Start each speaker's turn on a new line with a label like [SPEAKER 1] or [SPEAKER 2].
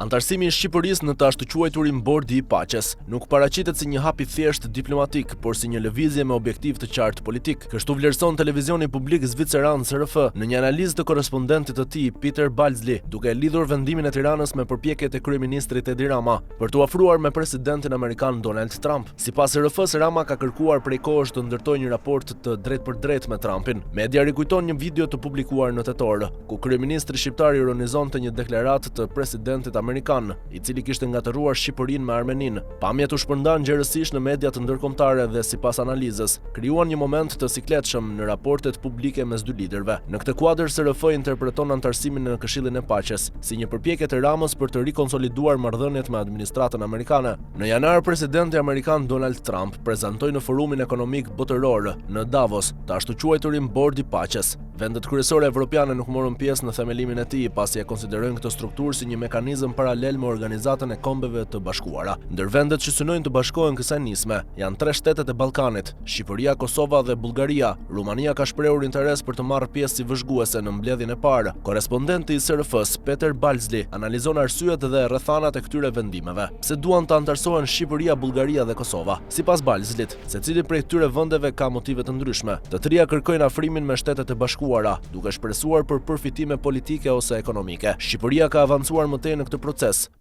[SPEAKER 1] Anëtarësimi i Shqipërisë në të ashtuquajturin Bordi i Paqes nuk paraqitet si një hap i thjeshtë diplomatik, por si një lëvizje me objektiv të qartë politik. Kështu vlerëson televizioni publik zviceran SRF në një analizë të korrespondentit të tij, Peter Balzli, duke e lidhur vendimin e Tiranës me përpjekjet e kryeministrit Edi Rama për t'u afruar me presidentin amerikan Donald Trump. Sipas SRF-së, Rama ka kërkuar prej kohësh të ndërtojë një raport të drejtpërdrejtë me Trumpin. Media rikujton një video të publikuar në tetor, ku kryeministri shqiptar ironizonte një deklaratë të presidentit amerikan, i cili kishte ngatërruar Shqipërinë me Armeninë. Pamjet u shpërndanë gjerësisht në mediat ndërkombëtare dhe sipas analizës, krijuan një moment të sikletshëm në raportet publike mes dy liderëve. Në këtë kuadër, SRF interpreton anëtarësimin në Këshillin e Paqes si një përpjekje të Ramës për të rikonsoliduar marrëdhëniet me administratën amerikane. Në janar, presidenti amerikan Donald Trump prezantoi në Forumin Ekonomik Botëror në Davos të ashtuquajturin Bord i Paqes. Vendet kryesore evropiane nuk morën pjesë në themelimin e tij, pasi e konsiderojnë këtë strukturë si një mekanizëm paralel me Organizatën e Kombeve të Bashkuara. Ndër vendet që synojnë të bashkohen kësaj nisme, janë tre shtetet e Ballkanit, Shqipëria, Kosova dhe Bullgaria. Rumania ka shprehur interes për të marrë pjesë si vëzhguese në mbledhjen e parë. Korrespondenti i SRF-së, Peter Balzli, analizon arsyet dhe rrethanat e këtyre vendimeve. Pse duan të anëtarësohen Shqipëria, Bullgaria dhe Kosova? Sipas Balzlit, Secili prej këtyre vendeve ka motive të ndryshme. Të tria kërkojnë afrimin me Shtetet e Bashkuara, duke shpresuar për përfitime politike ose ekonomike. Shqipëria ka avancuar më tej në këtë proces.